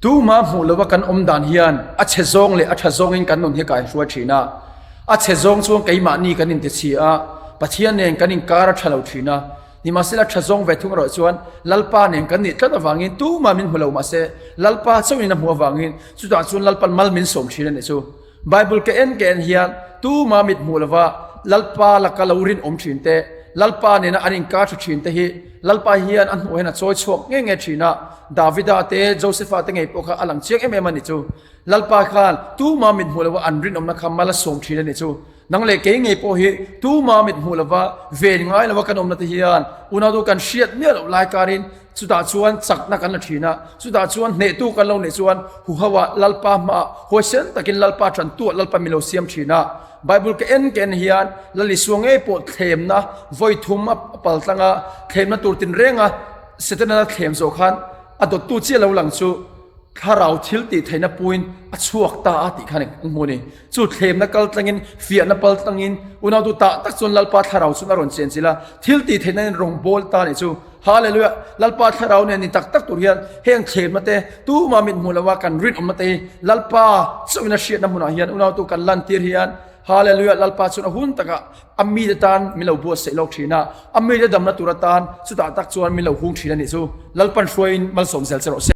Tuma hmuh lova kan awm dan hian a chhe zawng leh a tha zawngin kan nun hi kai hruai thin a. A chhe zawng chuan keimahni kan inti chhi a, Pathian nen kan inkar a tha lo thin a. Nimahsela tha zawng ve thung erawh chuan Lalpa nen kan nih tlat avangin tuma min hmu lo mahse Lalpa chauhin a hmuh avangin chutah chuan Lalpan mal min sawm thin a nih chu. Bible ka en ka en hian tuma mit hmuh lova Lalpa laka lo rinawm thin te, Lalpa nena an inkar tha thin te hi Lalpa hian a hnuh hian a chawi chhuak nge nge thin a, Davida te, Josepha te ngei pawh kha a lang chiang em em a ni chu. Lalpa khan tuma mit hmuh lova an rinawmna kha mal a sawm thin a ni chu. Nang leh kei ngei pawh hi tuma mit hmuh lova ven ngai lova kan awmna te hian unautu kan hriat miah loh lai karin chutah chuan chakna kan la thin a, chutah chuan hnehtu kan lo neih chuan huho ah Lalpa hmaah huaisen takin Lalpa tantuah Lalpa min lo siam thin a. Bible ka en ka en hian Lal Isua ngei pawh thlemna vawi thum a pal tlang a, thlemna tur tinrenga Setana a thlem zawh khan a dawttu chiah lo lang chu Thlarau thil tih theihna puiin a chhuak ta a tih khan an hmu a ni. Chu thlemna kal tlangin, fiahna pal tlangin, unautu tah tak chuan Lalpa Thlarau chuan a rawn chen chilh a, thil tih theihna in rawn bawl ta a nih chu. Hallelujah! Lalpa Thlarau nen ni tak tak tur hian heng thlemna te, tuma mit hmuh loha kan rinawmna te hi Lalpa chauhin a hriatna hmunah hian unautu kan lantir hian Hallelujah! Lalpa chuan a hun takah a mite tan min lo buatsaih lawk thin a, a mite damna tur atan chutah tak chuan min lo hung thin a nih chu. Lalpan hruaiin malsawm zel che rawh se.